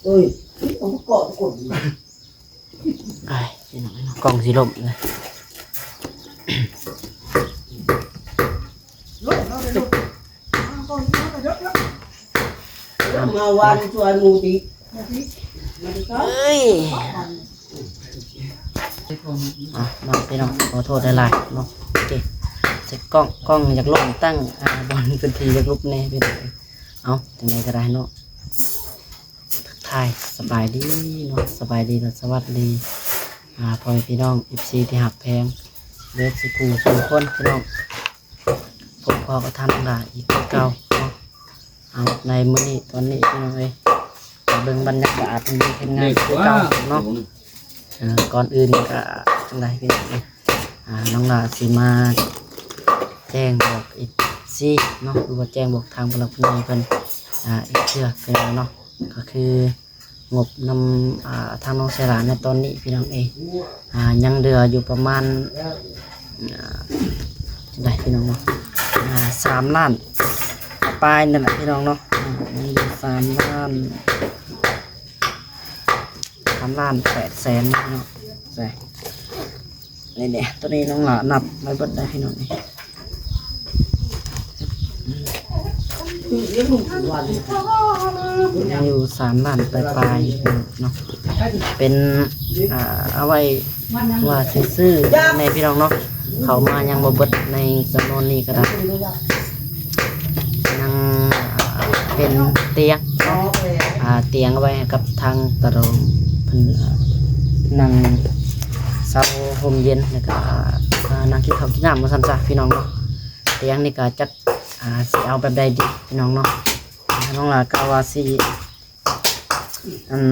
ເອີຍ ເອົາມາເກາະກ່ອນ ອ້າຍ ພີ່ນ້ອງເອີຍເນາະ ກ້ອງຊິລົ້ມເລີຍ ລົ້ມແລ້ວເດ້ ລົ້ມ ມາວາງຊວນໝູຕິ ເອີຍ ອ່ະ ມາພີ່ນ້ອງ ຂໍໂທດຫຼາຍໆເນາະ ໂອເຄ ເຊັກກ້ອງ ກ້ອງຢາກລົງຕັ້ງ ອ່າ ບ່ອນພື້ນທີ່ຢາກຫຼຸບແດ່ພີ່ນ້ອງ ເອົາ ຈັ່ງໃດກໍໄດ້ເນາະ ທັກທາຍສະບາຍດີເນາະ ສະບາຍດີ ແລະ ສະຫວັດດີ ອ່າ ພໍ່ແມ່ພີ່ນ້ອງ ເອັຟຊີ ທີ່ຮັກແພງເບິດສູ່ຜູ້ສູ່ຄົນພີ່ນ້ອງ ພົບພໍ້ກັບທາງນ້ອງຫຼ້າອີກຄືເກົ່າເນາະ ເອົາ ໃນມື້ນີ້ຕອນນີ້ພີ່ນ້ອງເອີຍ ມາເບິ່ງບັນຍາກາດໃນເຮັດງານຄືເກົ່າເນາະ ເອີ ກ່ອນອື່ນກໍຈັ່ງໃດພີ່ນ້ອງເອີຍ ອ່າ ນ້ອງຫຼ້າຊິມາແຈ້ງບອກເອັຟຊີເນາະ ຫຼືວ່າແຈ້ງບອກທາງຜູ້ຫຼັກຜູ້ໃຫຍ່ເພິ່ນ ອ່າ ອີກເທື່ອເນາະ ກໍຄືງົບນຳ ອ່າ ທາງນ້ອງສາຍຫຼ້າໃນຕອນນີ້ພີ່ນ້ອງເອີຍ ອ່າ ຍັງເຫຼືອຢູ່ປະມານ ອ່າ ຈັ່ງໃດພີ່ນ້ອງເນາະ ອ່າ ສາມລ້ານປາຍນັ້ນແຫຼະພີ່ນ້ອງເນາະ ອ່າ ຍັງຢູ່ສາມລ້ານ ສາມລ້ານແປດແສນເນາະ ໃສ່ ນີ້ແຫຼະ ໂຕນີ້ນ້ອງຫຼ້ານັບໄວ້ເບິດໄດ້ພີ່ນ້ອງ ຍັງຢູ່ສາມລ້ານປາຍໆເນາະ ເປັນ ອ່າ ເອົາໄວ້ວ່າຊິຊື້ແດ່ພີ່ນ້ອງເນາະ ເຂົ້າມາຍັງບໍ່ເບິດໃນຈຳນວນນີ້ກໍໄດ້ ຍັງເປັນຕຽງເນາະ ອ່າ ຕຽງເອົາໄວ້ໃຫ້ກັບທາງຕະຫຼອງເພິ່ນ ອ່າ ນັ່ງເຊົາຮົ່ມເຢັນ ແລ້ວກໍ ອ່າ ນັ່ງກິນເຂົ້າກິນນ້ຳວ່າຊັ້ນຊະພີ່ນ້ອງເນາະ ຕຽງນີ້ກໍຈັກ ອ່າ ຊິເອົາແບບໃດດີພີ່ນ້ອງເນາະ ນ້ອງຫຼ້າກໍວ່າຊິ ອັນ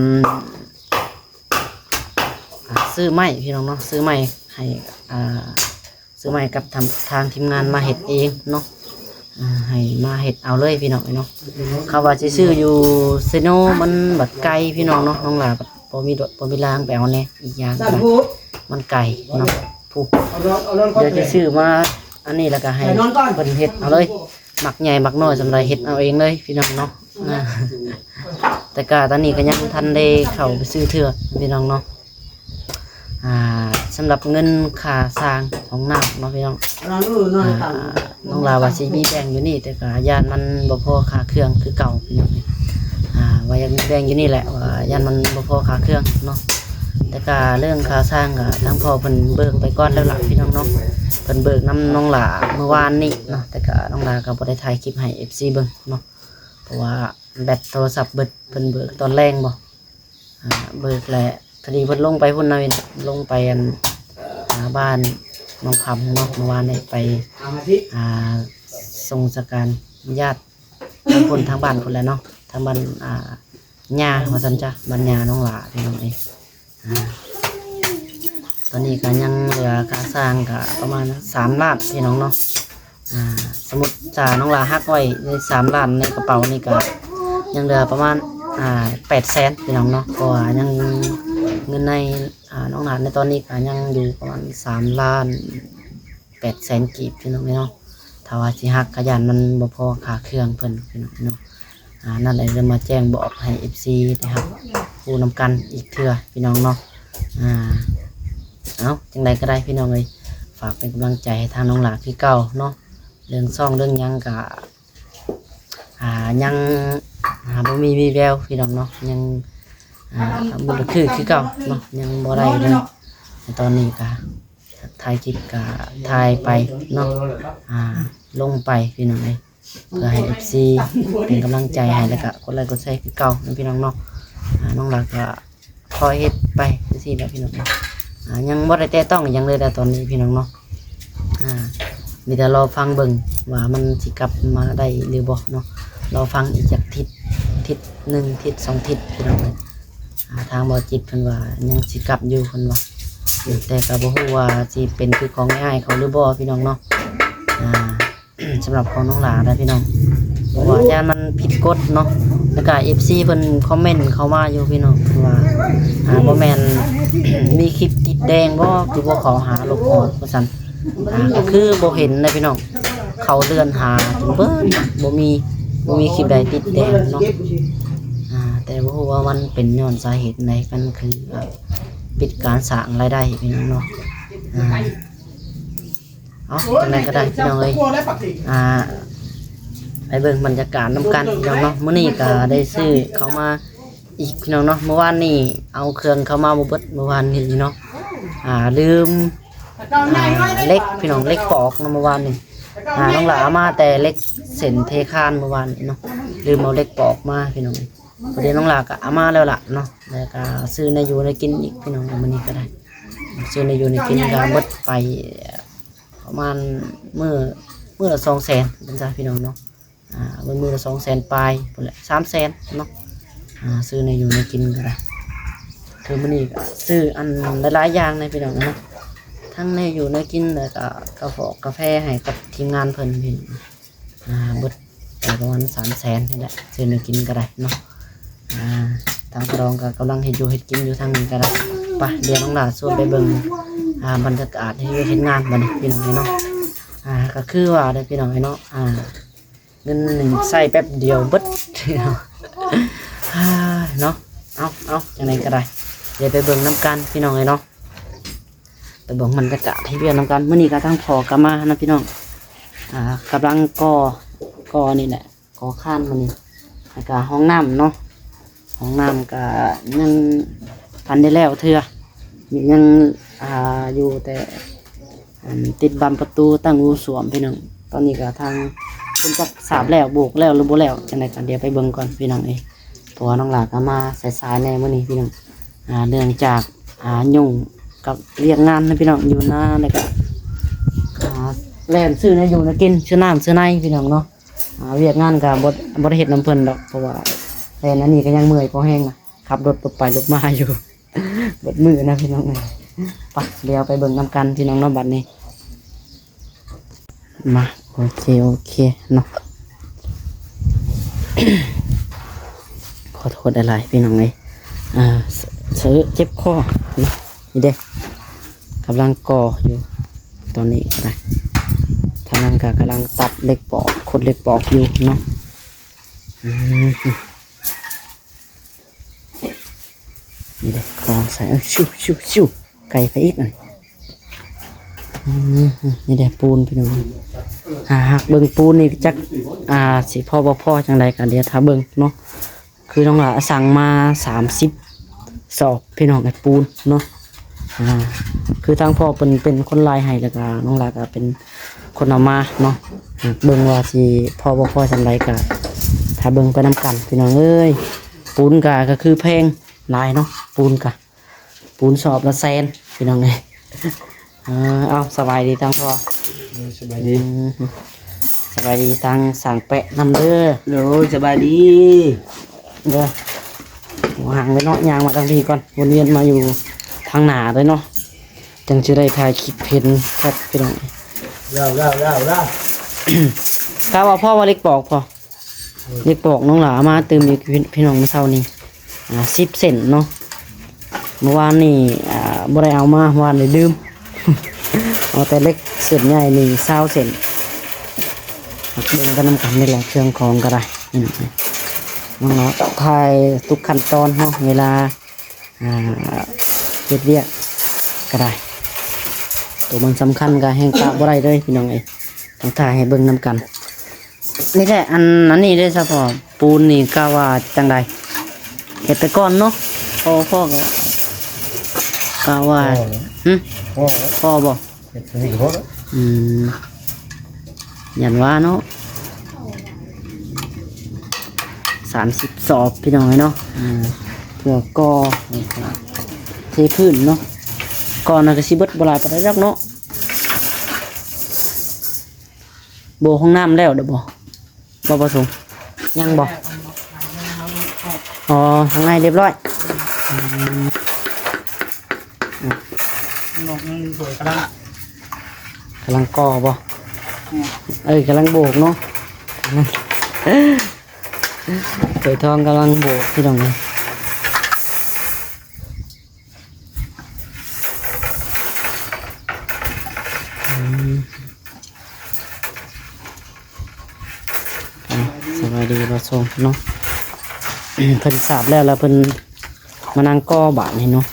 ອ່າ ຊື້ໄມ້ພີ່ນ້ອງເນາະ ຊື້ໄມ້ໃຫ້ ອ່າ ຊື້ໄມ້ກັບທາງ ທາງທີມງານມາເຮັດເອງເນາະ ອ່າ ໃຫ້ມາເຮັດເອົາເລີຍພີ່ນ້ອງເອີຍເນາະ ຄຳວ່າຊິຊື້ຢູ່ເຊໂນມັນບັດໄກພີ່ນ້ອງເນາະ ນ້ອງຫຼ້າບໍ່ມີລົດບໍ່ມີລາງໄປເອົາແດ່ ອີກຢ່າງກໍມັນໄກເນາະ ຜູ້ ດຽວຊິຊື້ມາອັນນີ້ແລ້ວກໍໃຫ້ເພິ່ນເຮັດເອົາເລີຍ ມັກໃຫຍ່ມັກນ້ອຍສ່ຳໃດເຮັດເອົາເອງເລີຍພີ່ນ້ອງເນາະ ອ່າ ແຕ່ກະຕອນນີ້ກໍຍັງບໍ່ທັນໄດ້ເຂົ້າໄປຊື້ເທື່ອພີ່ນ້ອງເນາະ ອ່າ ສຳລັບເງິນຄ່າສ້າງຫ້ອງນ້ຳເນາະພີ່ນ້ອງ ອ່າ ນ້ອງຫຼ້າວ່າຊິມີແບ່ງຢູ່ນີ້ ແຕ່ກະຢ້ານມັນບໍ່ພໍຄ່າເຄື່ອງຄືເກົ່າພີ່ນ້ອງ ອ່າ ວ່າຢາກມີແບ່ງຢູ່ນີ້ແຫຼະ ວ່າຢ້ານມັນບໍ່ພໍຄ່າເຄື່ອງເນາະ ແຕ່ກະເລື່ອງຄ່າສ້າງກະທາງພໍ່ເພິ່ນເບີກໄປກ່ອນແລ້ວລະພີ່ນ້ອງເນາະ ເພິ່ນເບີກນຳນ້ອງຫຼ້າມື້ວານນີ້ເນາະ ແຕ່ກະນ້ອງຫຼ້າກໍບໍ່ໄດ້ຖ່າຍຄລິບໃຫ້ເອັຟຊີເບິ່ງເນາະ ເພາະວ່າແບັດໂທລະສັບເບິດ ເພິ່ນເບີກຕອນແລງບໍ ອ່າ ເບີກແຫຼະ ພໍດີເພິ່ນລົງໄປພຸ້ນນະ ລົງໄປອັນ ອ່າ ບ້ານໜອງຄຳເນາະ ເມື່ອວານນີ້ໄປ ອ່າ ສົ່ງສະການຍາດທາງພຸ້ນ ທາງບ້ານພຸ້ນແຫຼະເນາະ ທາງບ້ານ ອ່າ ຍ່າວ່າຊັ້ນຊະ ບ້ານຍ່ານ້ອງຫຼ້າພີ່ນ້ອງເອີຍ ອ່າ ຕອນນີ້ກໍຍັງເຫຼືອຄ່າສ້າງກໍປະມານສາມລ້ານພີ່ນ້ອງເນາະ ອ່າ ສົມມຸດຖ້ານ້ອງຫຼ້າຫັກໄວ້ໃນສາມລ້ານໃນກະເປົານີ້ກໍຍັງເຫຼືອປະມານ ອ່າ ແປດແສນພີ່ນ້ອງເນາະ ເພາະວ່າຍັງເງິນໃນ ອ່າ ນ້ອງຫຼ້າໃນຕອນນີ້ກໍຍັງຢູ່ປະມານສາມລ້ານແປດແສນກີບພີ່ນ້ອງເອີຍເນາະ ຖ້າວ່າຊິຫັກກໍຢ້ານມັນບໍ່ພໍຄ່າເຄື່ອງເພິ່ນພີ່ນ້ອງເນາະ ອ່າ ນັ້ນແຫຼະ ເລີຍມາແຈ້ງບອກໃຫ້ເອັຟຊີໄດ້ຮັບຮູ້ນຳກັນອີກເທື່ອພີ່ນ້ອງເນາະ ອ່າ ເອົາ ຈັ່ງໃດກໍໄດ້ພີ່ນ້ອງເອີຍ ຝາກເປັນກຳລັງໃຈໃຫ້ທາງນ້ອງຫຼ້າຄືເກົ່າເນາະ ເລື່ອງຊ່ອງເລື່ອງຫຍັງກະ ອ່າ ຍັງ ອ່າ ບໍ່ມີວີ່ແວວພີ່ນ້ອງເນາະ ຍັງ ອ່າ ບໍ່ໄດ້ຄື ຄືເກົ່າເນາະ ຍັງບໍ່ໄດ້ເລີຍ ໃນຕອນນີ້ກະຖ່າຍຄລິບກະຖ່າຍໄປເນາະ ອ່າ ລົງໄປພີ່ນ້ອງເອີຍ ເພື່ອໃຫ້ເອັຟຊີເປັນກຳລັງໃຈໃຫ້ ແລ້ວກະກົດໄລກົດແຊຄືເກົ່າເນາະພີ່ນ້ອງເນາະ ອ່າ ນ້ອງຫຼ້າກະ ຄ່ອຍເຮັດໄປຈັ່ງຊີ້ແຫຼະພີ່ນ້ອງ ອ່າ ຍັງບໍ່ໄດ້ແຕະຕ້ອງອີ່ຫຍັງເລີຍແຕ່ຕອນນີ້ພີ່ນ້ອງເນາະ ອ່າ ມີແຕ່ລໍຟັງເບິ່ງວ່າມັນຊິກັບມາໄດ້ຫຼືບໍ່ເນາະ ລໍຟັງອີກຈັກທິດ ທິດໜຶ່ງ ທິດສອງທິດພີ່ນ້ອງເອີຍ ອ່າ ທາງບໍ່ຈິດເພິ່ນວ່າຍັງຊິກັບຢູ່ເພິ່ນວ່າ ແຕ່ກໍບໍ່ຮູ້ວ່າຊິເປັນຄືຂອງອ້າຍເຂົາຫຼືບໍ່ພີ່ນ້ອງເນາະ ອ່າ ສຳລັບຂອງນ້ອງຫຼ້າໄດ໋ພີ່ນ້ອງ ເພາະວ່າຢ້ານມັນຜິດກົດເນາະ ແລ້ວກະເອັຟຊີເພິ່ນຄອມເມັນເຂົ້າມາຢູ່ພີ່ນ້ອງ ເພິ່ນວ່າ ອ່າ ບໍ່ແມ່ນມີຄລິບຕິດແດງບໍ່ ຄືບໍ່ເຂົ້າຫາລົບອອກວ່າຊັ້ນ ອ່າ ກໍຄືບໍ່ເຫັນນະພີ່ນ້ອງ ເຂົ້າເລື່ອນຫາຈົນເບິດ ບໍ່ມີ ບໍ່ມີຄລິບໃດຕິດແດງເນາະ ອ່າ ແຕ່ບໍ່ຮູ້ວ່າມັນເປັນຍ້ອນສາເຫດໃດ ມັນຄື ອ່າ ປິດການສ້າງລາຍໄດ້ພີ່ນ້ອງເນາະ. ອ່າ ເອົາ ຈັ່ງໃດກໍໄດ້ພີ່ນ້ອງເອີຍ ອ່າ ໄປເບິ່ງບັນຍາກາດນຳກັນພີ່ນ້ອງເນາະ. ມື້ນີ້ກໍໄດ້ຊື້ເຂົ້າມາອີກພີ່ນ້ອງເນາະ. ເມື່ອວານນີ້ເອົາເຄື່ອງເຂົ້າມາບໍ່ເບິດ ເມື່ອວານນີ້ເນາະ. ອ່າ ລືມ ອ່າ ເຫຼັກພີ່ນ້ອງ ເຫຼັກປອກເນາະ ເມື່ອວານນີ້. ອ່າ ນ້ອງຫຼ້າເອົາມາແຕ່ເຫຼັກເສັ້ນເທຄານເມື່ອວານນີ້ເນາະ ລືມເອົາເຫຼັກປອກມາພີ່ນ້ອງ. ພໍດີນ້ອງຫຼ້າກໍເອົາມາແລ້ວລະເນາະ ແລ້ວກໍຊື້ແນວຢູ່ແນວກິນອີກພີ່ນ້ອງ. ມື້ນີ້ກໍໄດ້ຊື້ແນວຢູ່ແນວກິນກໍເບິດໄປປະມານມື້ ມື້ລະສອງແສນເປັນຊະພີ່ນ້ອງເນາະ. ອ່າ ເບິດມື້ລະສອງແສນປາຍພຸ້ນແຫຼະ ສາມແສນເນາະ. ອ່າ ຊື້ແນວຢູ່ແນວກິນກໍໄດ້ ຄືມື້ນີ້ກໍຊື້ອັນຫຼາຍໆຢ່າງນະພີ່ນ້ອງເນາະ ທັງແນວຢູ່ແນວກິນ ແລ້ວກໍກາຟອກກາແຟໃຫ້ກັບທີມງານເພິ່ນພີ່ນ້ອງ. ອ່າ ເບິດໄປປະມານສາມແສນນີ້ແຫຼະ ຊື້ແນວກິນກໍໄດ້ເນາະ. ອ່າ ທາງປະດອງກໍກຳລັງເຮັດຢູ່ເຮັດກິນຢູ່ທາງນີ້ກໍໄດ້. ໄປ ດຽວນ້ອງຫຼ້າຊວນໄປເບິ່ງ ອ່າ ບັນຍາກາດເຮັດວຽກເຮັດງານບັດນີ້ພີ່ນ້ອງເອີຍເນາະ. ອ່າ ກໍຄືວ່າເດີພີ່ນ້ອງເອີຍເນາະ ອ່າ ເງິນນີ້ໃຊ້ແປັບດຽວເບິດ ເນາະ. ເອົາ ເອົາ ຈັ່ງໃດກໍໄດ້ ດຽວໄປເບິ່ງນຳກັນພີ່ນ້ອງເອີຍເນາະ. ໄປເບິ່ງບັນຍາກາດເຮັດວຽກນຳກັນ. ມື້ນີ້ກໍທາງພໍ່ກໍມານະພີ່ນ້ອງ ອ່າ ກຳລັງກໍ່ ກໍ່ນີ້ແຫຼະ ກໍ່ຄານມື້ນີ້ ແລ້ວກໍຫ້ອງນ້ຳເນາະ. ຫ້ອງນ້ຳກໍຍັງທັນໄດ້ແລ້ວເທື່ອ ຍັງ ອ່າ ຢູ່ແຕ່ ອັນ ຕິດບານປະຕູ ຕັ້ງຮູສ້ວມພີ່ນ້ອງ. ຕອນນີ້ກໍທາງເພິ່ນຈັກສາບແລ້ວ ໂບກແລ້ວຫຼືບໍ່ແລ້ວ ຈັ່ງໃດກໍດຽວໄປເບິ່ງກ່ອນພີ່ນ້ອງເອີຍ. ເພາະວ່ານ້ອງຫຼ້າກໍມາສາຍໆແດ່ມື້ນີ້ພີ່ນ້ອງ ອ່າ ເນື່ອງຈາກ ອ່າ ຫຍຸ້ງກັບວຽກງານນະພີ່ນ້ອງ ຢູ່ນາ ແລ້ວກໍ ອ່າ ແລ່ນຊື້ແນວຢູ່ແນວກິນ ຊື້ນ້ຳຊື້ໃນພີ່ນ້ອງເນາະ. ອ່າ ວຽກງານກໍບໍ່ ບໍ່ໄດ້ເຮັດນຳເພິ່ນດອກ ເພາະວ່າແລ່ນອັນນີ້ກໍຍັງເມື່ອຍພໍແຮງນະ ຂັບລົດລົງໄປລົງມາຢູ່ ເບິດມື້ນະພີ່ນ້ອງເອີຍ. ໄປ ດຽວໄປເບິ່ງນຳກັນພີ່ນ້ອງເນາະ ບັດນີ້. ມາ ໂອເຄ ໂອເຄເນາະ ຂໍໂທດຫຼາຍໆພີ່ນ້ອງເອີຍ ອ່າ ສ- ສ- ເຈັບຄໍເນາະ. ນີ້ເດ້ ກຳລັງກໍ່ຢູ່ຕອນນີ້ກໍໄດ້ ທາງນັ້ນກໍກຳລັງຕັດເຫຼັກປອກ ຂຸດເຫຼັກປອກຢູ່ເນາະ. ອືມ ນີ້ເດ້ ຂອງໃສ່ ເອີ ຊິວໆໆ ໄກໄປອີກ ອືມ ນີ້ເດ້ ປູນພີ່ນ້ອງ ຫາຮັກເບິ່ງປູນນີ້ ຈັກ ອ່າ ຊິພໍບໍ່ພໍຈັ່ງໃດ ກໍດຽວຖ້າເບິ່ງເນາະ. ຄືນ້ອງຫຼ້າສັ່ງມາສາມສິບສອບພີ່ນ້ອງ ໄອ້ປູນເນາະ. ອ່າ ຄືທາງພໍ່ເພິ່ນເປັນຄົນລາຍໃຫ້ ແລ້ວກໍນ້ອງຫຼ້າກໍເປັນຄົນເອົາມາເນາະ. ຫາກເບິ່ງວ່າຊິພໍບໍ່ພໍສ່ຳໃດ ກໍຖ້າເບິ່ງໄປນຳກັນພີ່ນ້ອງເອີຍ. ປູນກະ ກໍຄືແພງຫຼາຍເນາະ ປູນກະ ປູນສອບລະແສນພີ່ນ້ອງເອີຍ. ເອີ ເອົາ ສະບາຍດີທາງພໍ່. ເອີ ສະບາຍດີ. ອືມ ສະບາຍດີທາງຊ່າງແປະນຳເດີ. ໂດຍ ສະບາຍດີເດີ. ຫົວຫາງໄວ້ເນາະ ຍ່າງມາທາງພີ້ກ່ອນ ວົນວຽນມາຢູ່ທາງໜ້າເດີເນາະ ຈັ່ງຊິໄດ້ຖ່າຍຄລິບເຫັນຊັດພີ່ນ້ອງ. ລາວ ລາວ ລາວ ລາວ ກະວ່າພໍວ່າເຫຼັກປອກພໍ ເຫຼັກປອກນ້ອງຫຼ້າເອົາມາຕື່ມອີກ ພີ່ ພີ່ນ້ອງ ມື້ເຊົ້ານີ້ ອ່າ ສິບເສັ້ນເນາະ. ເມື່ອວານນີ້ ອ່າ ບໍ່ໄດ້ເອົາມາ ເມື່ອວານນີ້ລືມ ເອົາແຕ່ເຫຼັກເສັ້ນໃຫຍ່ນີ້ຊາວເສັ້ນ. ເບິ່ງໄປນຳກັນນີ້ແຫຼະ ເຄື່ອງຂອງກໍໄດ້. ນ້ອງຫຼ້າກໍຖ່າຍທຸກຂັ້ນຕອນເນາະ ເວລາ ອ່າ ເຮັດວຽກກໍໄດ້ ໂຕມັນສຳຄັນກໍແຮ່ງປະບໍ່ໄດ້ເລີຍພີ່ນ້ອງເອີຍ ຕ້ອງຖ່າຍໃຫ້ເບິ່ງນຳກັນ. ນີ້ແຫຼະ ອັນ ອັນນີ້ເດ້ສະພໍ່ ປູນນີ້ກະວ່າຈັ່ງໃດ ເຮັດໄປກ່ອນເນາະ. ພໍ ພໍກໍ ກະວ່າ ພໍແລ້ວ ຫຶ ພໍແລ້ວ ພໍບໍ່ ເຮັດເທົ່ານີ້ກໍພໍແລ້ວ. ອືມ ຢ້ານວ່າເນາະ ສາມສິບສອບພີ່ນ້ອງເອີຍເນາະ. ອ່າ ເພື່ອກໍ່ ເທພື້ນເນາະ ກ່ອນນັ້ນກໍຊິເບິດບໍ່ຫຼາຍປານໃດດອກເນາະ. ໂບຫ້ອງນ້ຳແລ້ວເດີບໍ່ ບໍ່ປະສົງ? ຍັງບໍ່? ອໍ ທາງໃນຮຽບຮ້ອຍ. ອືມ ນ້ອງຍັງສວຍກະລັງ ກະລັງກໍ່ບໍ່? ແມ່ນ ເອີ ກະລັງໂບກເນາະ. ເຂີຍທອງກຳລັງໂບກພີ່ນ້ອງເອີຍ. ອືມ ອ່າ ສະບາຍດີບ່າວຊົງເນາະ. ເພິ່ນສາບແລ້ວ ແລ້ວເພິ່ນມານັ່ງກໍ່ບາດນີ້ເນາະ.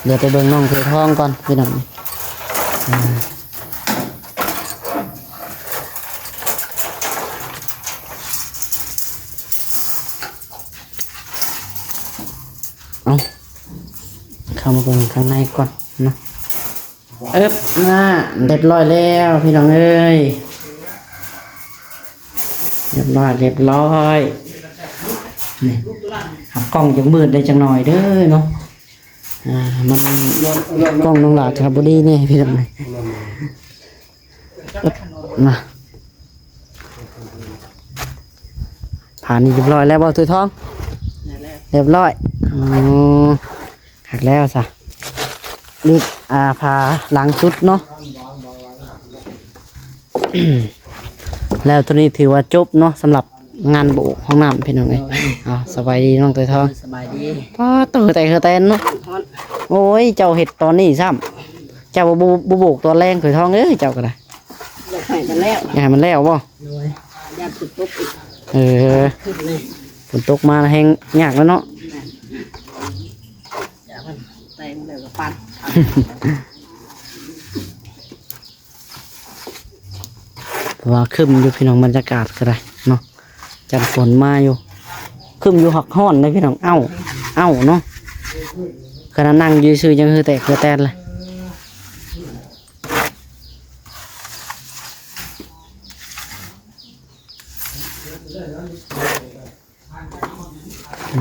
ດຽວໄປເບິ່ງນ້ອງເສືອທອງກ່ອນພີ່ນ້ອງ. ເອົາ ເຂົ້າມາເບິ່ງຂ້າງໃນກ່ອນເນາະ. ເອີບ ນະ ລຽບຮ້ອຍແລ້ວພີ່ນ້ອງເອີຍ ລຽບຮ້ອຍ ລຽບຮ້ອຍ. ນີ້ ຄັບ ກ້ອງຈະມືດໄດ້ຈັກໜ້ອຍເດີເນາະ. ອ່າ ມັນ ກ້ອງນ້ອງຫຼ້າຈະບໍ່ດີແນ່ພີ່ນ້ອງເອີຍ. ເອີບ ນະ ຜ້ານີ້ລຽບຮ້ອຍແລ້ວບໍ່ ເສືອທອງ? ລຽບຮ້ອຍ. ອໍ ຄັກແລ້ວຊະ. ນີ້ ອ່າ ຜ້າຫຼັງສຸດເນາະ. ແລ້ວໂຕນີ້ຖືວ່າຈົບເນາະ ສຳລັບງານໂບກຫ້ອງນ້ຳພີ່ນ້ອງເອີຍ. ເອົາ ສະບາຍດີນ້ອງເສືອທອງ. ສະບາຍດີ. ປ້າດ ເຕີແຕກເຮີແຕນເນາະ. ໂອ້ຍ ເຈົ້າເຮັດຕອນນີ້ຊ້ຳ ເຈົ້າບໍ່ ບໍ່ໂບກຕອນແລງເສືອທອງເອີຍ ເຈົ້າກໍໄດ້. ຢາກໃຫ້ມັນແລ້ວ ຢາກໃຫ້ມັນແລ້ວບໍ່? ໂດຍ ຢ້ານຝົນຕົກອີກ. ເອີ ຝົນຕົກມາແຮງຍາກແລ້ວເນາະ. ແມ່ນ ຢາກໃຫ້ມັນແຕ່ງແລ້ວກໍປັ່ນ ເພາະວ່າຄຶ້ມຢູ່ພີ່ນ້ອງ ບັນຍາກາດກໍໄດ້ເນາະ. ຈັນຝົນມາຢູ່ ຄຶ້ມຢູ່ ຮັກຮ້ອນເດ້ພີ່ນ້ອງ. ເອົ້າ ເອົ້າເນາະ ຂະໜາດນັ່ງຢູ່ຊື່ຍັງເຮີແຕກເຮີແຕນເລີຍ. ອື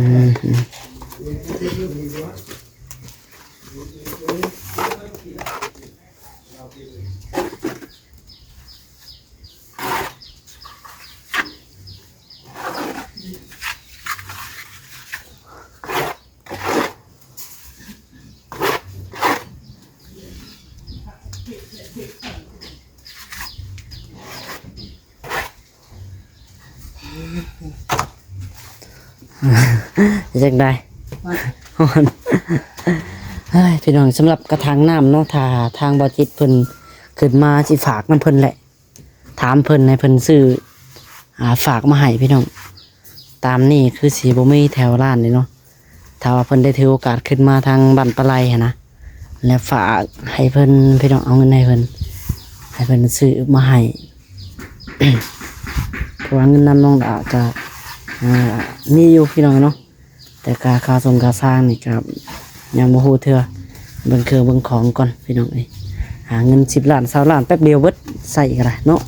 ມ. ຈັ່ງໃດ? ຮ້ອນ. ເຮີ້ຍ ພີ່ນ້ອງ ສຳລັບກະຖາງນ້ຳເນາະ ຖ້າທາງບ່າວຈິດເພິ່ນຂຶ້ນມາ ຊິຝາກນຳເພິ່ນແຫຼະ ຖາມເພິ່ນໃຫ້ເພິ່ນຊື້ ອ່າ ຝາກມາໃຫ້ພີ່ນ້ອງ. ຕາມນີ້ຄືຊິບໍ່ມີແຖວຮ້ານເດ້ເນາະ. ຖ້າວ່າເພິ່ນໄດ້ຖືໂອກາດຂຶ້ນມາທາງບ້ານປາໄລຫັ້ນນະ ແລ້ວຝາກໃຫ້ເພິ່ນ ພີ່ນ້ອງ ເອົາເງິນໃຫ້ເພິ່ນ ໃຫ້ເພິ່ນຊື້ມາໃຫ້ ເພາະວ່າເງິນນຳນ້ອງດາກະ ອ່າ ມີຢູ່ພີ່ນ້ອງເນາະ ແຕ່ກະຄ່າສົ່ງຄ່າຊ່າງນີ້ກະຍັງບໍ່ຮູ້ເທື່ອ ເບິ່ງເຄື່ອງເບິ່ງຂອງກ່ອນພີ່ນ້ອງເອີຍ. ຫາເງິນສິບລ້ານ ຊາວລ້ານ ແປັບດຽວເບິດ ໃຊ້ກະໄດ້ເນາະ.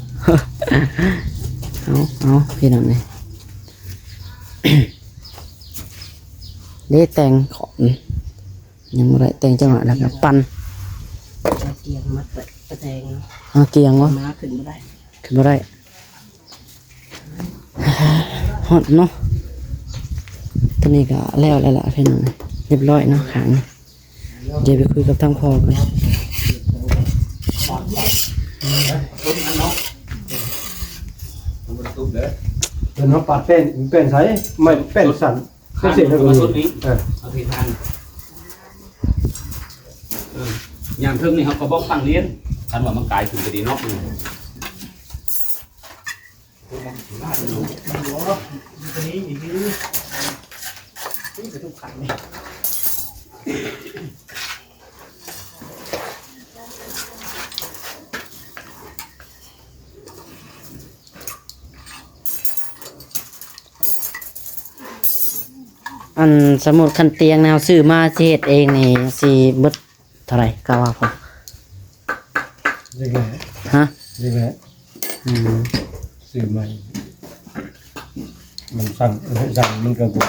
ເອົາ ເອົາ ພີ່ນ້ອງເອີຍ. ເດ້ແຕ່ງຂອງ ຍັງບໍ່ໄດ້ແຕ່ງຈັກໜ້ອຍ ແລ້ວກໍປັ່ນ ເອົາກຽງມາແຕ່ງ ເອົາກຽງບໍ່? ມາຂຶ້ນບໍ່ໄດ້ ຂຶ້ນບໍ່ໄດ້. ຮອດເນາະ ຕົວນີ້ກໍແລ້ວແລ້ວລະພີ່ນ້ອງ ຮຽບຮ້ອຍເນາະ ຂ້າງນີ້. ດຽວໄປຄຸຍກັບທາງພໍ່ກ່ອນ. ເພິ່ນເອົາປາດແປ້ນ ແປ້ນໃສ ໄມ້ແປ້ນສັ້ນ ຈັ່ງຊີ້ນະ ເອີ ເອົາທີ່ທາງ ເອີ ຍາມເທິງນີ້ເຮົາກໍບອກຕັ້ງລຽນ ຄັນວ່າມັນກາຍຂຶ້ນກໍດີເນາະ. ອັນ ສົມມຸດຄັນຕຽງແນວຊື້ມາຊິເຮັດເອງນີ້ ຊິເບິດເທົ່າໃດ ກະວ່າພໍ? ເລີກແຫຼະ ຮະ? ເລີກແຫຼະ. ອືມ ຊື້ໃໝ່ ມັນສັ່ງ ສັ່ງມັນກໍບໍ່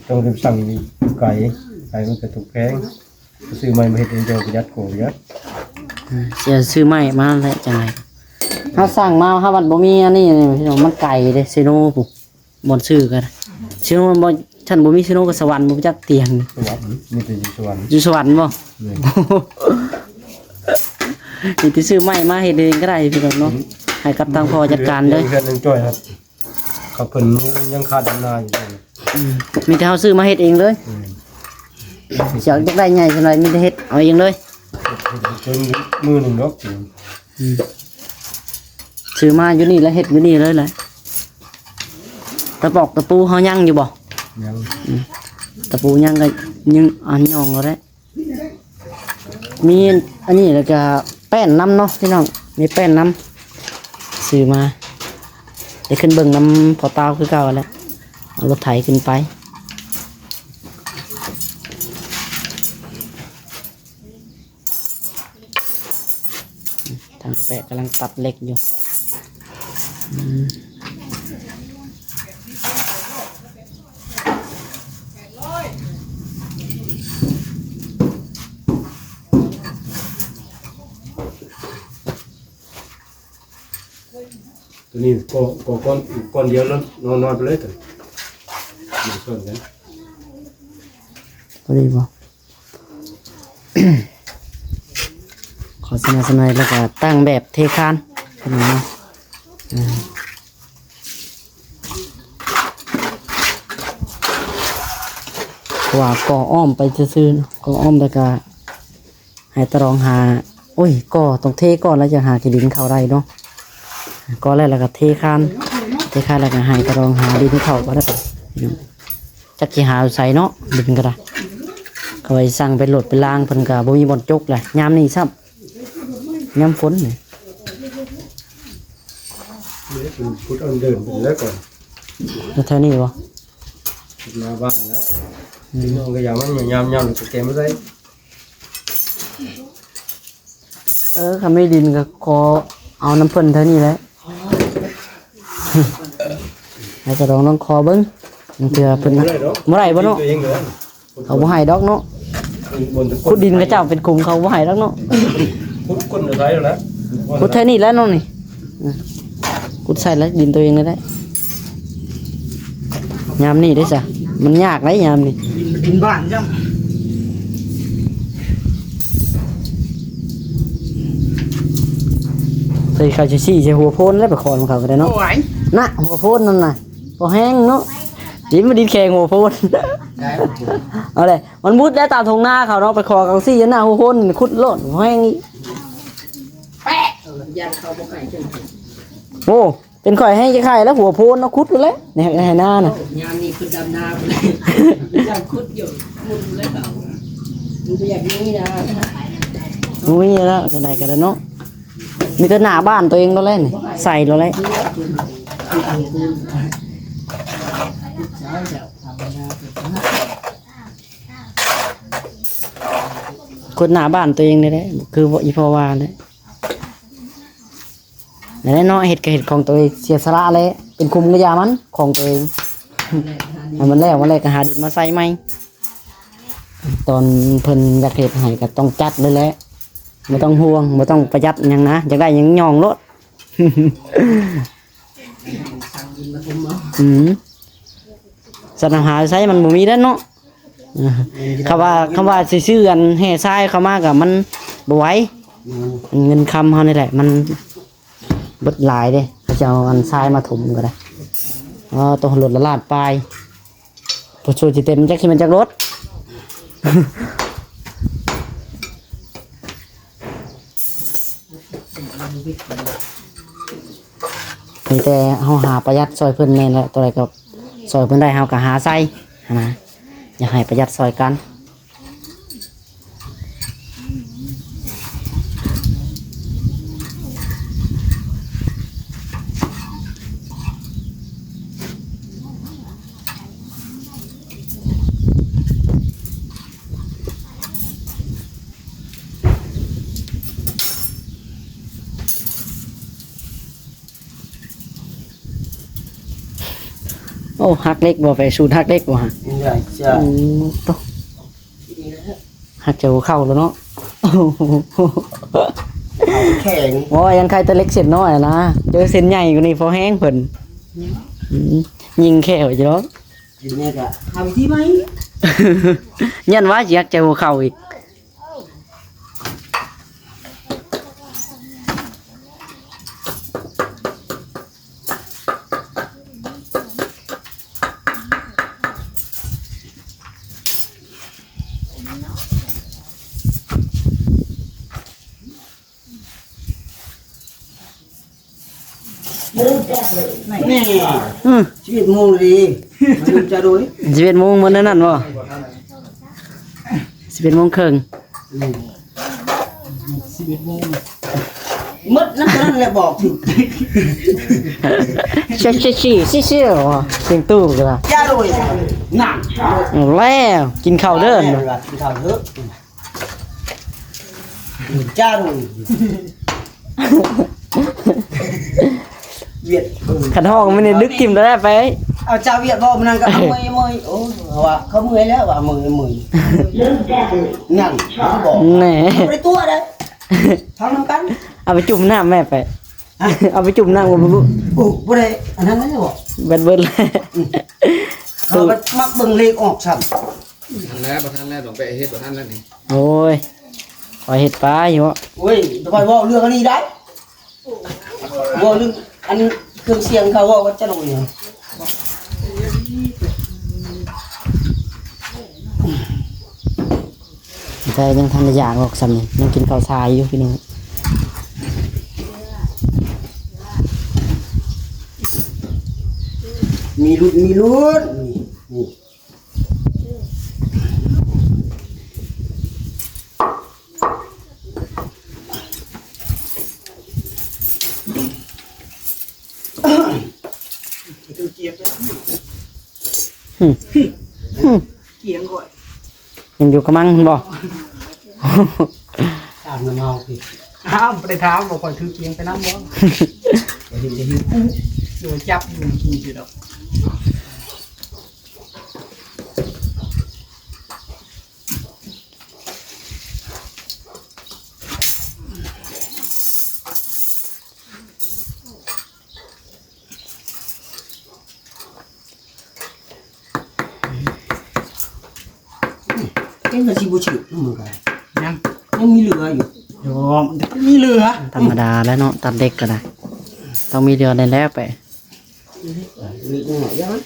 ຕ້ອງໄປສັ່ງຢູ່ໄກ ໄກມັນກໍຕົກແພງ. ຊື້ໃໝ່ມາເຮັດເອງ ເຈົ້າປະຢັດກວ່າປະຢັດ. ເອີ ຊື້ໃໝ່ມາແຫຼະ ຈັ່ງໃດ ເຮົາສັ່ງມາ ເຮົາບັດບໍ່ມີອັນນີ້ ພີ່ນ້ອງ ມັນໄກເດ້ ເຊໂນພຸ້ນ ບ່ອນຊື້ກໍໄດ້ ເຊໂນບໍ່ ຄັນບໍ່ມີເຊໂນກໍສະຫວັນ ບໍ່ຈັກຕຽງ ສະຫວັນ ມີແຕ່ຢູ່ສະຫວັນ ຢູ່ສະຫວັນບໍ່? ແມ່ນ ມີແຕ່ຊື້ໃໝ່ມາເຮັດເອງກໍໄດ້ ພີ່ນ້ອງເນາະ. ອືມ ໃຫ້ກັບທາງພໍ່ຈັດການເດີ ເຮືອນຍັງຈ່ອຍ ຄັບ ເພິ່ນຍັງຄາດອຳນາຢູ່. ອືມ ມີແຕ່ເຮົາຊື້ມາເຮັດເອງເລີຍ. ອືມ ຊິເອົາຈັກໄດ້ໃຫຍ່ສ່ຳໃດ ມີແຕ່ເຮັດເອົາເອງເລີຍ ເຮັດຈົນມື້ໜຶ່ງດອກ. ອືມ ຊື້ມາຢູ່ນີ້ແລ້ວເຮັດຢູ່ນີ້ເລີຍແຫຼະ. ຕະປອກຕະປູເຮົາຍັງຢູ່ບໍ່? ຍັງ ອືມ ຕະປູຍັງກໍຍັງ ອັນ ຍ່ອງເອົາແຫຼະ. ມີອັນນີ້ ແລ້ວກະແປ້ນນຳເນາະພີ່ນ້ອງ ມີແປ້ນນຳ ຊື້ມາ ໄດ້ຂຶ້ນເບິ່ງນຳພໍ່ເຕົ່າຄືເກົ່າແຫຼະ ເອົາລົດໄຖຂຶ້ນໄປ. ທາງແປະກຳລັງຕັດເຫຼັກຢູ່ ອືມ. ຕົວນີ້ກໍ ກໍກ້ອນ ກ້ອນດຽວແລ້ວ ນອນ ນອນໄປເລີຍຕົວນີ້ ມັນຊົນກັນ ພໍດີບໍ່? ຂໍສະໜັບສະໜູນ ແລ້ວກໍຕັ້ງແບບເທຄານ ເຫັນບໍ່? ອືມ ເພາະວ່າກໍອ້ອມໄປຊື່ໆ ກໍອ້ອມ ແລ້ວກໍໃຫ້ຕະລອງຫາ ໂອ້ຍ ກໍຕ້ອງເທກ່ອນ ແລ້ວຈະຫາຂີ້ດິນເຂົ້າໄດ້ເນາະ ກໍແລ້ວ ແລ້ວກໍເທຄານ ເທຄານ ແລ້ວກໍໃຫ້ຕະລອງຫາດິນເຂົ້າກໍໄດ້ ຈັກຊິຫາຢູ່ໃສເນາະ ດິນກໍໄດ້ ເຂົາໄວ້ສັ່ງເປັນໂຫຼດເປັນລາງ ເພິ່ນກໍບໍ່ມີບ່ອນຈົກແຫຼະ ຍາມນີ້ຊ້ຳ ຍາມຝົນນີ້ ຂຸດອັນເດີນໄປແລ້ວກ່ອນ ແຖວນີ້ບໍ່? ໜ້າບ້ານແລ້ວ ອືມ ພີ່ນ້ອງກໍຢ່າມາ ຍາມ ຍາມກໍເກັບມາໃສ່. ເອີ ຄັນມີດິນກໍຂໍເອົານຳເພິ່ນເທົ່ານີ້ແຫຼະ ໃຫ້ກະດອງລອງຂໍເບິ່ງ ບາງເທື່ອເພິ່ນ ບໍ່ໄດ້ດອກ ບໍ່ໄດ້ບໍ່ເນາະ ເຂົາບໍ່ໃຫ້ດອກເນາະ ຂຸດດິນເຂົາເຈົ້າເປັນຂຸມ ເຂົາບໍ່ໃຫ້ດອກເນາະ ຂຸດກົ້ນໃສ່ແລ້ວ ຂຸດແຖວນີ້ແຫຼະນ້ອງນີ້ ອືມ ຂຸດໃສ່ແລ້ວ ດິນຕົວເອງນີ້ແຫຼະ ຍາມນີ້ເດ້ຊະ ມັນຍາກເດ້ຍາມນີ້ ດິນ ດິນບ້ານຊ້ຳ ໃສ່ເຂົາຊິຊີ້ໃສ່ຫົວໂພນແລ້ວ ໄປຂໍນຳເຂົາກໍໄດ້ເນາະ ໂອ້ຍ ນະ ຫົວໂພນນັ້ນນະ ພໍແຮງເນາະ ດິນມັນດິນແຂງຫົວໂພນ ເອົາເລີຍ ມັນບຸດແລ້ວຕາມທົ່ງນາເຂົາເນາະ ໄປຂໍເຂົາຊີ້ຢູ່ໜ້າຫົວໂພນ ຂຸດໂລດ ບໍ່ແຮງອີກ ແປະ ຢ້ານເຂົາບໍ່ໃກ້ເຖິງ ໂອ້ ເປັນຂ້ອຍແຮງຈະໄຄແລ້ວ ຫົວໂພນເນາະ ຂຸດໂລດແຫຼະ ໃນໄຮ່ນານະ ຍາມນີ້ເພິ່ນດຳນາພຸ້ນແຫຼະ ຢ້ານຂຸດຢູ່ ມຸນແລ້ວເຂົາ ມັນບໍ່ຢາກມີນະ ບໍ່ມີແລ້ວ ຈັ່ງໃດກໍໄດ້ເນາະ ມີແຕ່ໜ້າບ້ານຕົວເອງໂລດແຫຼະນີ້ ໃສ່ໂລດແຫຼະ ຂຸດໜ້າບ້ານຕົວເອງນີ້ແຫຼະ ຄືອີ່ພໍ່ວ່າແຫຼະ ນັ້ນແຫຼະເນາະ ເຮັດກໍເຮັດຂອງຕົວເອງ ເສຍສະຫຼະແຫຼະ ເປັນຂຸມກໍຢ່າມັນ ຂອງຕົວເອງ ໃຫ້ມັນແລ້ວ ມັນແລ້ວກໍຫາດິນມາໃສ່ໃໝ່ ຕອນເພິ່ນຢາກເຮັດໃຫ້ກໍຕ້ອງຈັດເລີຍແຫຼະ ບໍ່ຕ້ອງຫ່ວງ ບໍ່ຕ້ອງປະຢັດຫຍັງນະ ຢາກໄດ້ຫຍັງຍ່ອງໂລດ ອືມ ສັດຫາໃສມັນບໍ່ມີແລ້ວເນາະ ຄຳວ່າ ຄຳວ່າຊິຊື້ອັນແຮ່ຊາຍເຂົ້າມາກໍມັນບໍ່ໄຫວ ເງິນຄຳເຮົານີ້ແຫຼະ ມັນເບິດຫຼາຍເດ້ ເຂົາເຈົ້າເອົາອັນຊາຍມາຖົມກໍໄດ້ ອໍ ໂຕ ລົດລະລ້ານປາຍ ຜູ້ຊ່ວຍຊິເຕັມ ຈັກຊິແມ່ນຈັກລົດ ມີແຕ່ເຮົາຫາປະຢັດຊ່ອຍເພິ່ນແມ່ນແຫຼະ ຕົວໃດກໍຊ່ອຍເພິ່ນໄດ້ເຮົາກໍຫາໃສ່ຫັ້ນນະ ຢາກໃຫ້ປະຢັດຊ່ອຍກັນ. ໂອ້ ຫັກເຫຼັກບໍ່? ໄປສູດຫັກເຫຼັກບໍ່ຫະ? ໂອ້ ໂຕ ຫັກແຕ່ຫົວເຂົ່າແລ້ວເນາະ. ເຂົ້າແຂງ ໂອ້ຍ ຍັງໄຄແຕ່ເຫຼັກເສັ້ນນ້ອຍນະ ເຈີເສັ້ນໃຫຍ່ກວ່ານີ້ພໍແຮງເພິ່ນ ອືມ ຍິງແຂ້ວຢູ່ດອກ. ກິນແນ່ກະຫາວິທີໃໝ່ ຢ້ານວ່າຊິຫັກແຕ່ຫົວເຂົ່າອີກ. ໂ ນີ້ ອືມ ສິບເອັດໂມງເລີຍ ມັນຈະໂດຍ ສິບເອັດໂມງໝົດແນວນັ້ນບໍ່? ສິບເອັດໂມງເຄິ່ງ ອືມ ສິບເອັດໂມງ ໝົດນັ້ນເທົ່ານັ້ນແຫຼະ ບອກຖືກ ຊິຊິຊິຊິຊິ ສຽງຕູ້ກໍລະ ຢ່າໂດຍ ນັ້ນ ແລ້ວ ກິນເຂົ້າເດີ ກິນເຂົ້າເດີ. ຈ້າ ວຽດ ຄັນຮ້ອງມື້ນີ້ດຶກຖິ້ມໄດ້ໄປ ເອົາຈ້າວຽດເວົ້າມື້ນັ້ນກໍເອົາເມື່ອຍ ເມື່ອຍ ໂອ້ ເຂົາວ່າເຂົາເມື່ອຍແລ້ວວ່າເມື່ອຍ ເມື່ອຍ ນັ້ນບອກ ແນ່ ບໍ່ໄດ້ຕົວະເດ້ ເຂົ້ານຳກັນ ເອົາໄປຈຸ່ມນ້ຳແມ່ໄປ ເອົາໄປຈຸ່ມນ້ຳກໍບໍ່ຮູ້ ໂອ້ ບໍ່ໄດ້ອັນນັ້ນແລ້ວ ເບິດ ເບິດແລ້ວ ອືມ ເຂົາກໍມັກເບິ່ງເລກອອກຊ້ຳ ທັນແລ້ວ ບໍ່ທັນແລ້ວ ຕ້ອງໄປເຮັດ ບໍ່ທັນແລ້ວນີ້ ໂອ້ຍ ຂ້ອຍເຮັດປາຢູ່ ໂອ້ຍ ຂ້ອຍເວົ້າເລື່ອງອັນນີ້ໄດ້ ເວົ້າເລື່ອງອັນເຄື່ອງສຽງເຂົາເວົ້າກັນຈະລົງນີ້ ແຕ່ຍັງທັນໄດ້ຢາກດອກສ່ຳນີ້ ຍັງກິນເຂົ້າສາຍຢູ່ພີ່ນ້ອງ ມີລຸ້ນ ມີລຸ້ນ ນີ້ ນີ້. ຖືກກຽບແລ້ວ ຫຶ ຫຶ ກຽງກ່ອນ ຍັງຢູ່ກະມັງພຸ້ນບໍ່? ຖາມນຳເຮົາພີ້ ອ້າວ ບໍ່ໄດ້ຖາມວ່າຂ້ອຍຖືກກຽງໄປນຳບໍ່? ບໍ່ເຫັນ ບໍ່ເຫັນ ຢູ່ຈັບຢູ່ກິນຢູ່ດອກ. ເອີ ມັນຊິບໍ່ຖືກນຳມັນກະ ຍັງ ຍັງມີເຫຼືອຢູ່ ໂອ້ ມັນມີເຫຼືອ ທຳມະດາແລ້ວເນາະ ຕັດເຫຼັກກໍໄດ້ ຕ້ອງມີເຫຼືອແນ່ແລ້ວໄປ ເຫຼັກນ້ອຍຢ່າງ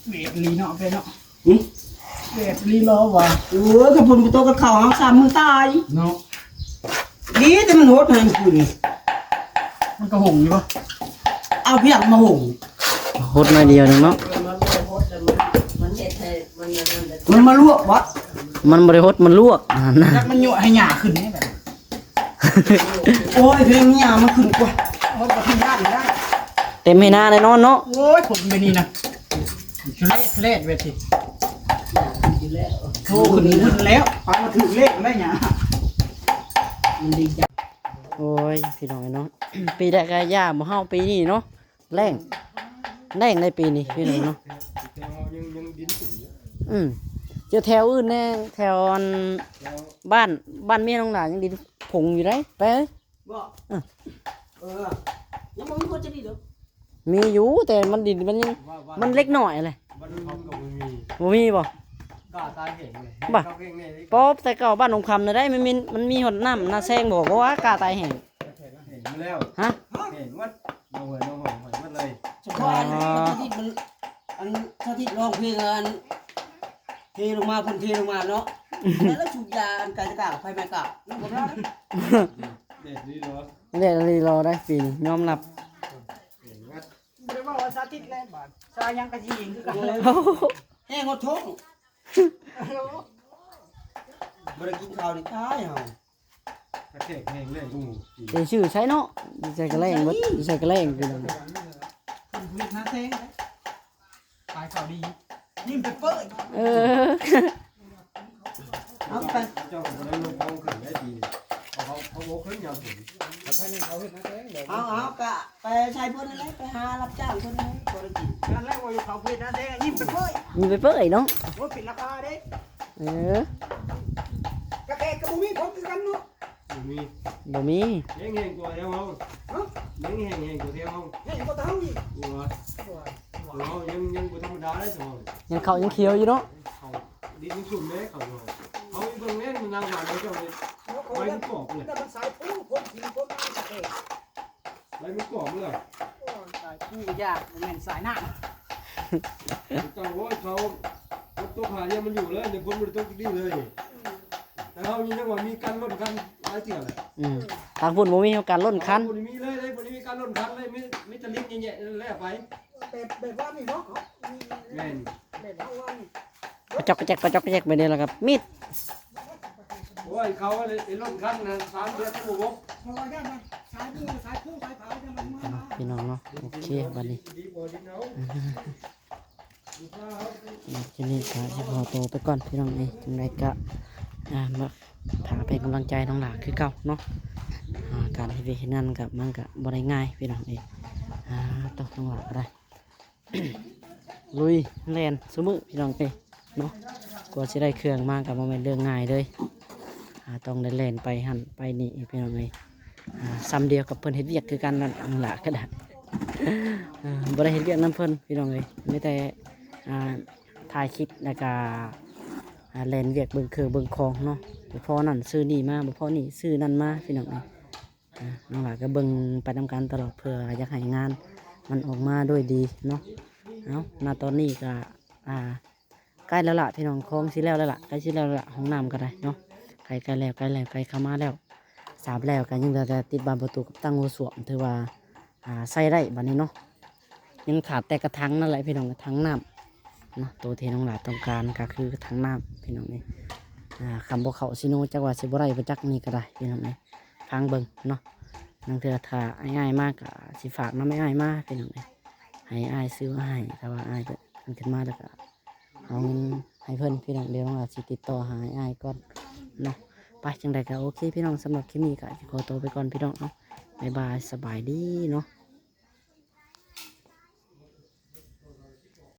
ເວດລີເນາະ ເວດເນາະ ຫຶ ເວດລີລອວ່າ ໂອ້ຍ ຄັນຝົນບໍ່ຕົກກໍເຂົ້າເຮົາສາມມື້ຕາຍເນາະ ດີແຕ່ມັນຫົດໃຫ້ມື້ຄືນນີ້ ມັນກະຫົງຢູ່ບໍ່? ເອົາພຽງມາຫົງ ຫົດໜ້ອຍດຽວໜຶ່ງເນາະ ມັນມາລວກບໍ່? ມັນບໍ່ໄດ້ຫົດ ມັນລວກ ຈັກມັນຍົວະໃຫ້ຫຍ້າຂຶ້ນນີ້ແບບ ໂອ້ຍ ເພງຫຍ້າມັນຂຶ້ນກວ່າ ໂອ້ຍ ບໍ່ທັນຢ້ານແລ້ວ ເຕັມໄຮ່ນາແນ່ນອນເນາະ ໂອ້ຍ ຜົນແບບນີ້ນະ ສະເລດ ສະເລດເວທີ ໂຕຂຶ້ນ ຂຶ້ນແລ້ວ ປານວ່າຖືກເລກແລ້ວຫຍ້າ ໂອ້ຍ ພີ່ນ້ອງເອີຍເນາະ ປີໃດກໍຢ່າບໍ່ເຮົາປີນີ້ເນາະ ແລ້ງ ແລ້ງໃນປີນີ້ພີ່ນ້ອງເນາະ ອືມ ຢູ່ແຖວອື່ນແດ່ ແຖວອັນ ບ້ານ ບ້ານເມຍນ້ອງຫຼ້າຍັງດິນຜົງຢູ່ເດ້ ໄປ ບໍ່ ເອີ ເອີ ຍັງບໍ່ມີຄົນຈະດີດອກ ມີຢູ່ ແຕ່ມັນດິນມັນຍັງ ວ່າ ວ່າ ມັນເລັກນ້ອຍແຫຼະ ບ້ານເຮົາກໍບໍ່ມີ ບໍ່ມີບໍ່? ກ້າຕາຍແຫ້ງເລີຍ ບໍ່ ເຂົາເອງນີ້ ປອບ ແຕ່ເກົ່າບ້ານໜອງຄຳນະໄດ໋ ມັນມີ ມັນມີຮອດນ້ຳນາແຊງບໍ່ ບໍ່ວ່າກ້າຕາຍແຫ້ງ ແຫ້ງໝົດແລ້ວ ຮະ ແຫ້ງໝົດ ໜອງຫ້ວຍ ໜອງຫ້ວຍ ຫ້ວຍໝົດເລີຍ ສະເພາະອັນ ອໍ ທີ່ມັນ ອັນ ສາທິດຮ້ອງເພງອັນ ເທລົງມາ ເພິ່ນເທລົງມາເນາະ ແລ້ວສູບຢາອັນໄກຕະກາໄຟໄໝ້ກາ ມັນບໍ່ໄດ້ ແດດດີເນາະ ແດດດີເນາະ ໄດ້ປີນີ້ຍອມຮັບ ບໍ່ໄດ້ເວົ້າວ່າສາທິດແລ້ວບາດ ສາຫຍັງກະຊິຍິງຄືກັນ ແຮງຮອດທ້ອງ ບໍ່ໄດ້ກິນເຂົ້ານີ້ຕາຍເຮົາ ກະແທກແຮງແຮງກວ່າໝູ່ ໄປຊື້ໃສເນາະ ຢູ່ໃສກະແລ້ງເບິດ ຢູ່ໃສກະແລ້ງຄືນັ້ນ ເຮັດນາແຊງ ຂາຍເຂົ້າດີ ຍິງໄປເປີດ ເອີ ເອົາໄປ ເຈົ້າກໍບໍ່ໄດ້ລົງຂອງຂຶ້ນໄດ້ປີນີ້ ເຂົາ ເຂົາບໍ່ຂຶ້ນຍາມຝົນ ເອົາ ເອົາ ກະໄປໃຊ້ເພິ່ນນັ້ນແຫຼະ ໄປຫາຮັບຈ້າງເພິ່ນນັ້ນແຫຼະ ພໍໄດ້ກິນ ນັ້ນແຫຼະ ວ່າຢູ່ເຂົາເຮັດນາແຊງ ຍິງໄປເປີດ ຍິງໄປເປີດເນາະ ໂອ້ຍ ຂຶ້ນລາຄາເດ້ ເອີ ກະແຂກກະບໍ່ມີຜົນຄືກັນເນາະ ບໍ່ມີ ບໍ່ມີ ແຮງ ແຮງກວ່າແລ້ວເຮົາ ຮະ ຍັງແຫ້ງ ແຫ້ງກວ່າແຖວເຮົາ ແຫ້ງກວ່າເຮົາອີກ ໂອ້ຍ ໂອ້ຍ ເຮົາຍັງ ຍັງບໍ່ທຳມະດາເດ້ ເຮົາ ຍັງເຂົ້າຍັງຂຽວຢູ່ເນາະ ເຂົ້າ ດິນຍັງຊຸ່ມເດ້ ເຂົ້າເຮົາ ເຮົາເບິ່ງແນ່ ມັນນາງຫວານເຂົາເຈົ້ານີ້ ໃບມັນກອບເລີຍ ແຕ່ມັນສາຍພູ ຄົນ ຄົນ ຄົນ ໃບມັນກອບເລີຍ ໂອ້ຍ ສາຍພູ ຢາກ ບໍ່ແມ່ນສາຍນ້ຳ ເຈົ້າ ໂອ້ຍ ເຂົາ ຝົນຕົກຫາຍາມມັນຢູ່ເລີຍ ຝົນບໍ່ໄດ້ຕົກຈັກດີເລີຍ ແຕ່ເຮົານີ້ຍັງວ່າມີການລົ້ນຄັນຫຼາຍເທື່ອແຫຼະ ອືມ ທາງພຸ້ນບໍ່ມີການລົ້ນຄັນ ບໍ່ໄດ້ມີເລີຍເດ້ ບໍ່ໄດ້ມີການລົ້ນຄັນເລີຍ ມີ ມີແຕ່ລິນແຍະໆນັ້ນແຫຼະໄປ ແບບ ແບບວ່ານີ້ເນາະ ແມ່ນ ແບບເຮົາວ່ານີ້ ກະຈອກກະແຈກ ກະຈອກກະແຈກໄປນີ້ລະກະມິດ ໂອ້ຍ ເຂົາໄດ້ລົ້ນຄັນນະ ສາມເດືອນຍັງບໍ່ບົກ ເພາະວ່າຢ້ານມັນສາຍພູ ສາຍພູ ສາຍຜາ ຢ້ານມັນມາ ພີ່ນ້ອງເນາະ ໂອເຄ ບາດນີ້ ຄລິບນີ້ກະຊິຂໍໂຕໄປກ່ອນພີ່ນ້ອງເອີຍ ຈັ່ງໃດກະ ອ່າ ມາຖ້າເປັນກຳລັງໃຈນ້ອງຫຼ້າຄືເກົ່າເນາະ ອ່າ ການເຮັດວຽກເຮັດງານມັນກະ ມັນກະບໍ່ໄດ້ງ່າຍພີ່ນ້ອງເອີຍ ອ່າ ຕ້ອງ ນ້ອງຫຼ້າກະໄດ້ ລຸຍແລ່ນຊຸມື້ພີ່ນ້ອງເອີຍເນາະ ກວ່າຊິໄດ້ເຄື່ອງມາກະບໍ່ແມ່ນເລື່ອງງ່າຍເລີຍ ອ່າ ຕ້ອງໄດ້ແລ່ນໄປຫັ້ນໄປນີ້ພີ່ນ້ອງເອີຍ ອ່າ ຊ່ຳດຽວກັບເພິ່ນເຮັດວຽກຄືກັນນັ້ນ ນ້ອງຫຼ້າກະໄດ້ ອ່າ ບໍ່ໄດ້ເຮັດວຽກນຳເພິ່ນພີ່ນ້ອງເອີຍ ມີແຕ່ ອ່າ ຖ່າຍຄລິບ ແລ້ວກະ ອ່າ ແລ່ນວຽກເບິ່ງເຄື່ອງເບິ່ງຂອງເນາະ ບໍ່ພໍນັ້ນຊື້ນີ້ມາ ບໍ່ພໍນີ້ຊື້ນັ້ນມາພີ່ນ້ອງເອີຍ ອ່າ ນ້ອງຫຼ້າກະເບິ່ງໄປນຳກັນຕະຫຼອດ ເພື່ອຢາກໃຫ້ງານມັນອອກມາດ້ວຍດີເນາະ ເອົາ ນະຕອນນີ້ກະ ອ່າ ໃກ້ແລ້ວລະພີ່ນ້ອງ ຂອງຊິແລ້ວແລ້ວລະ ໃກ້ຊິແລ້ວແລ້ວລະ ຫ້ອງນ້ຳກະໄດ້ເນາະ ໃກ້ ໃກ້ແລ້ວ ໃກ້ແລ້ວ ໃກ້ເຂົ້າມາແລ້ວ ສາບແລ້ວກະຍັງເຫຼືອແຕ່ຕິດບານປະຕູກັບຕັ້ງໂຫວສ້ວມ ຖືວ່າ ອ່າ ໃຊ້ໄດ້ບາດນີ້ເນາະ ຍັງຂາດແຕ່ກະຖັງນັ້ນແຫຼະພີ່ນ້ອງ ກະຖັງນ້ຳເນາະ ໂຕທີ່ນ້ອງຫຼ້າຕ້ອງການກະຄືກະຖັງນ້ຳພີ່ນ້ອງເອີຍ ອ່າ ຄັນບໍ່ເຂົ້າຊີໂນຈັກວ່າຊິບໍ່ໄດ້ບໍ່ຈັກ ນີ້ກະໄດ້ພີ່ນ້ອງເອີຍ ຟັງເບິ່ງເນາະ ລາງເທື່ອຖ້າອ້າຍໆມາກະຊິຝາກນຳອ້າຍໆມາພີ່ນ້ອງເອີຍ ໃຫ້ອ້າຍຊື້ມາໃຫ້ ຖ້າວ່າອ້າຍເພິ່ນຂຶ້ນມາແລ້ວກະ ເອົາເງິນໃຫ້ເພິ່ນພີ່ນ້ອງ ດຽວນ້ອງຫຼ້າຊິຕິດຕໍ່ຫາອ້າຍກ່ອນເນາະ ໄປ ຈັ່ງໃດກະໂອເຄພີ່ນ້ອງ ສຳລັບຄລິບນີ້ກະຊິຂໍໂຕໄປກ່ອນພີ່ນ້ອງເນາະ ບາຍບາຍ ສະບາຍດີເນາະ.